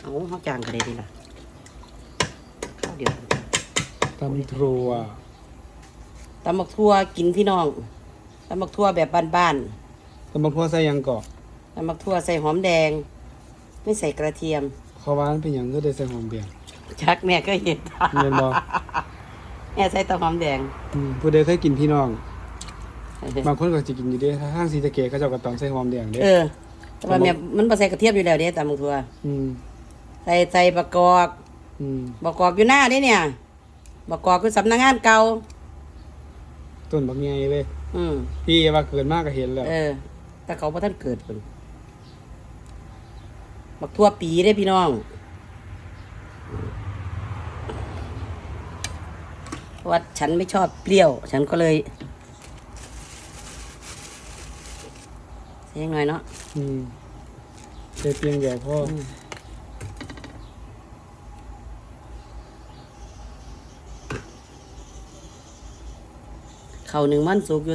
ເອົາ ເຮົາຈ້າງກໍໄດ້ເດລະ ເອົາດຽວ ຕຳຖົ່ວ ຕຳບັກຖົ່ວກິນພີ່ນ້ອງ ຕຳບັກຖົ່ວແບບບ້ານໆ. ຕຳບັກຖົ່ວໃສ່ຫຍັງເກາະ? ຕຳບັກຖົ່ວໃສ່ຫອມແດງ ໄມ່ໃສ່ກະທຽມ. ເຂົາວ່າມັນເປັນຫຍັງຄືໄດ້ໃສ່ຫອມແດງ? ຈັກ ແມ່ເຄີຍເຮັດ ແມ່ນບໍ່? ແມ່ໃສ່ແຕ່ຫອມແດງ. ອືມ ຜູ້ໃດເຄີຍກິນພີ່ນ້ອງ ບາງຄົນກໍຊິກິນຢູ່ເດ້ ທາງສີສະເກດເຂົາເຈົ້າກໍຕຳໃສ່ຫອມແດງເດ້. ເອີ ແຕ່ວ່າແມ່ ມັນບໍ່ໃສ່ກະທຽມຢູ່ແລ້ວເດ້ ຕຳບັກຖົ່ວ. ອືມ ໃສ່ ໃສ່ບັກກອກ. ອືມ ບັກກອກຢູ່ນາເດ້ເນຍ ບັກກອກຢູ່ສຳນັກງານເກົ່າ ຕົ້ນບັກໃຫຍ່ເລີຍ. ອືມ ທີ່ວ່າເກີດມາກໍເຫັນແລ້ວ. ເອີ ແຕ່ເຂົາບໍ່ທັນເກີດພຸ້ນ. ບັກຖົ່ວປີເດ້ພີ່ນ້ອງ ເພາະວ່າ ฉันไม่ชอบเปรี้ยว ฉันก็เลย ໃສ່ໜ້ອຍເນາະ. ອືມ ໃສ່ປ່ຽງດຽວພໍ. ອືມ ເຂົ້າໜຶ້ງມັນສຸກຢູ່